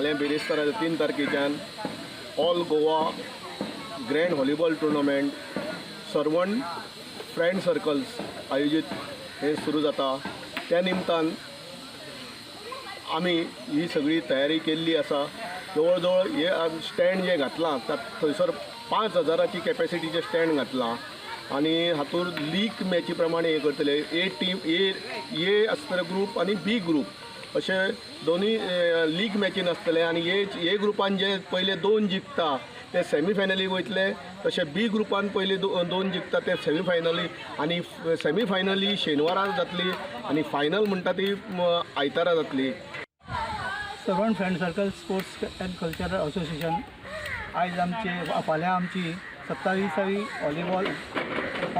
फाल्यां बिरेस्तारा 3 तारखेच्यान All Goa Grand Volleyball Tournament Sarvan Friend Circles आयोजीत हें सुरू जाता. त्या निमतान आमी ही सगळी तयारी केल्ली आसा. जवळ जवळ हे स्टँड जे घातलां, थंयसर 5,000ची कॅपेसिटीचें स्टँड घातलां आनी हातूंत लीग मॅची प्रमाणे हें करतले. ए टीम, ए ए आसतले ग्रूप आनी बी ग्रूप अशे दोनूय लीग मॅचीन आसतले आनी ए ए ग्रुपान जे पयले दोन जिखता ते सेमी फायनलीक वयतले. तशें बी ग्रुपान पयले दोन जिखता ते सेमी फायनली आनी सेमी फायनली शेनवारा जातली आनी फायनल म्हणटा ती आयतारा जातली. सर्वण Friend Circle Sports and Cultural Association आयज आमचे, फाल्यां आमची 27वी volleyball,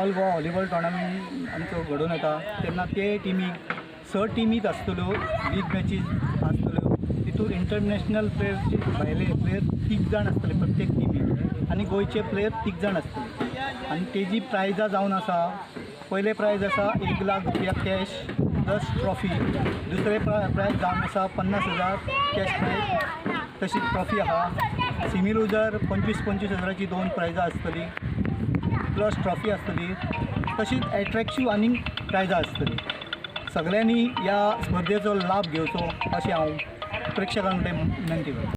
All Goa Volleyball Tournament आमचो घडोवन येता. तेन्ना ते टिमीक स टिमीत आसतल्यो, लीग मॅचीज आसतल्यो. तितून इंटरनॅशनल प्लेयर्स, भायले प्लेयर तीग जाण आसतले प्रत्येक टिमीक आनी गोंयचे प्लेयर तीग जाण आसतले. आनी तेजी प्रायजां जावन आसा, पयलें प्रायज आसा 1 लाख रुपया कॅश प्लस ट्रॉफी. दुसरें प्रायज जावन आसा 50,000 कॅश प्रायज, तशीच ट्रॉफी आहा. सेमी लुजर 25-25 हजाराची दोन प्रायजां आसतली, प्लस ट्रॉफी आसतली. तशीच एट्रेक्टीव आनीक प्रायजां आसतली. सगळ्यांनी ह्या स्पर्धेचो लाभ घेवचो अशें हांव प्रेक्षकां कडेन विनंती करता.